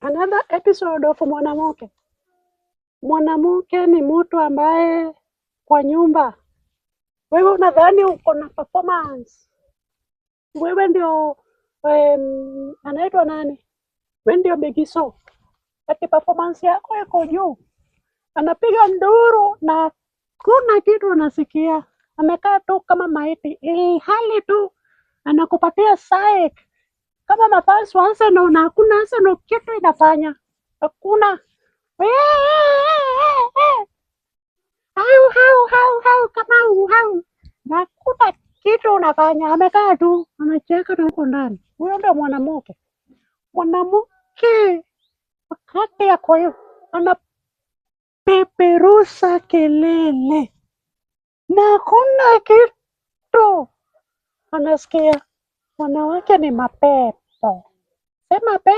Another episode of mwanamke. Mwanamke ni mtu ambaye kwa nyumba wewe unadhani uko na performance, wewe ndio anaitwa nani? Wewe ndio Begiso, ati performance yako iko juu, anapiga nduru na kuna kitu unasikia, amekaa tu kama maiti, ilhali tu anakupatia psych kama mafans wa Arsenal, na hakuna Arsenal kitu inafanya, hakuna hau hau hau hau kama hau hau, na hakuna kitu unafanya, amekaa tu anacheka na huko ndani. Huyo ndio mwanamke. Mwanamke wakati yako hiyo anapeperusha kelele na hakuna kitu anasikia. Wanawake ni mapepo, sema pe.